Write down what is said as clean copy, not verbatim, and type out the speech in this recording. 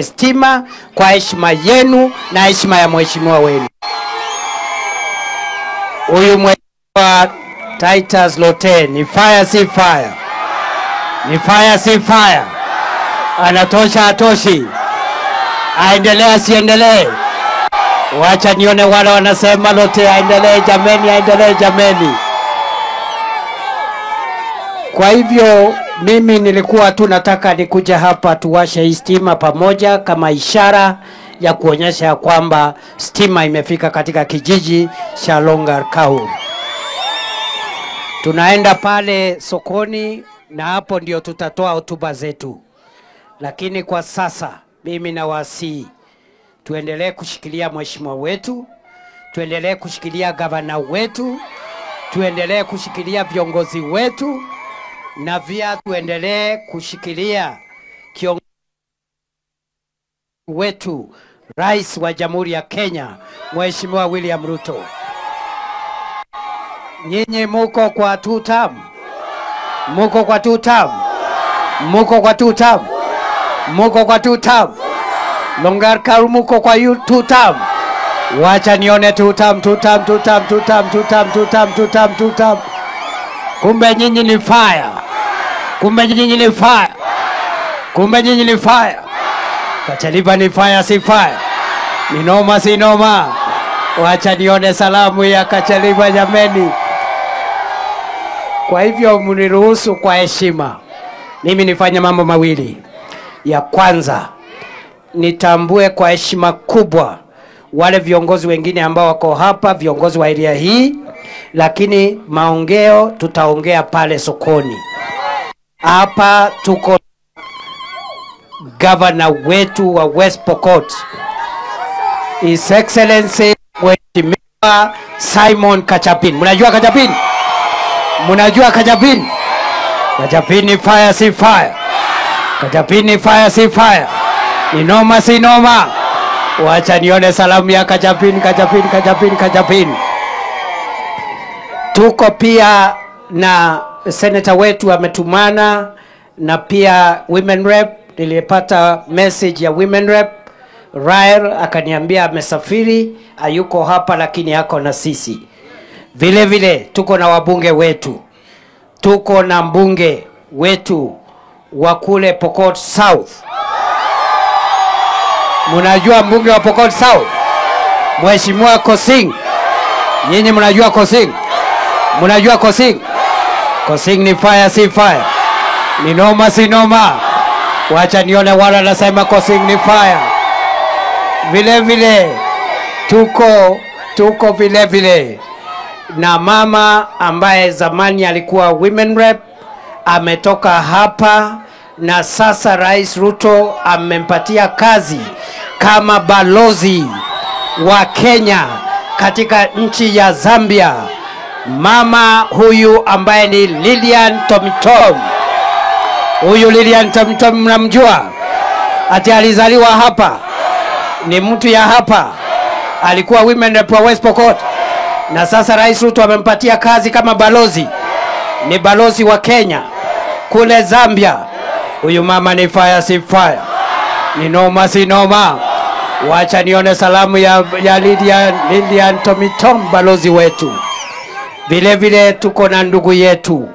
Stima kwa heshima yenu na heshima ya mheshimiwa wenu. Huyu mheshimiwa Titus Lotee ni fire si fire? Ni fire si fire? Anatosha atoshi? Aendelee asiendelee? Wacha nione wale wanasema Lotee aendelee, jameni, aendelee jameni. Kwa hivyo mimi nilikuwa tu nataka nikuja hapa tuwashe hii stima pamoja kama ishara ya kuonyesha kwamba stima imefika katika kijiji cha Longar Kaur. Tunaenda pale sokoni na hapo ndio tutatoa hotuba zetu. Lakini kwa sasa mimi nawasihi tuendelee kushikilia mheshimiwa wetu, tuendelee kushikilia gavana wetu, tuendelee kushikilia viongozi wetu, na pia tuendelee kushikilia kiongozi wetu, Rais wa Jamhuri ya Kenya, Mheshimiwa William Ruto. Nyinyi muko kwa two term? Muko kwa two term? Muko kwa two term? Muko kwa two term? Longar Kaur muko kwa two term? Wacha nione two term, two term, two term, two term, two term, two term, two term, two term. Kumbe nyinyi ni fire. Kumbe nyinyi ni fire. Kumbe nyinyi ni fire. Kachaliba ni fire si fire? Ni noma si noma? Wacha nione salamu ya Kachaliba jameni. Kwa hivyo mniruhusu kwa heshima mimi nifanye mambo mawili. Ya kwanza, nitambue kwa heshima kubwa wale viongozi wengine ambao wako hapa, viongozi wa area hii, lakini maongeo tutaongea pale sokoni. Hapa tuko governor wetu wa West Pokot, His Excellency Mheshimiwa Simon Kachapin. Mnajua Kachapin? Mnajua Kachapin? Kachapin ni fire si fire? Kachapin ni fire si fire? Ni noma si noma? Wacha nione salamu ya Kachapin, Kachapin, Kachapin, Kachapin. Tuko pia na senator wetu ametumana, na pia women rep. Nilipata message ya women rep Rael, akaniambia amesafiri, hayuko hapa lakini ako na sisi. Vile vile tuko na wabunge wetu, tuko na mbunge wetu wa kule Pokot South. Mnajua mbunge wa Pokot South? Mheshimiwa Kosing. Nyinyi mnajua Kosing? Mnajua Kosing? Kosing ni fire si fire? Ni noma si noma? Wacha nione wale wanasema Kosing ni fire. Vile vile tuko vile vile na mama ambaye zamani alikuwa women rep, ametoka hapa na sasa Rais Ruto amempatia kazi kama balozi wa Kenya katika nchi ya Zambia. Mama huyu ambaye ni Lilian Tomtom. Huyu Lilian Tomtom mnamjua? Ati alizaliwa hapa, ni mtu ya hapa, alikuwa women rep wa West Pokot, na sasa Rais Ruto amempatia kazi kama balozi, ni balozi wa Kenya kule Zambia. Huyu mama ni fire si fire? Ni noma si noma? Wacha nione salamu ya Lilian Tomitom, balozi wetu. Vile vile tuko na ndugu yetu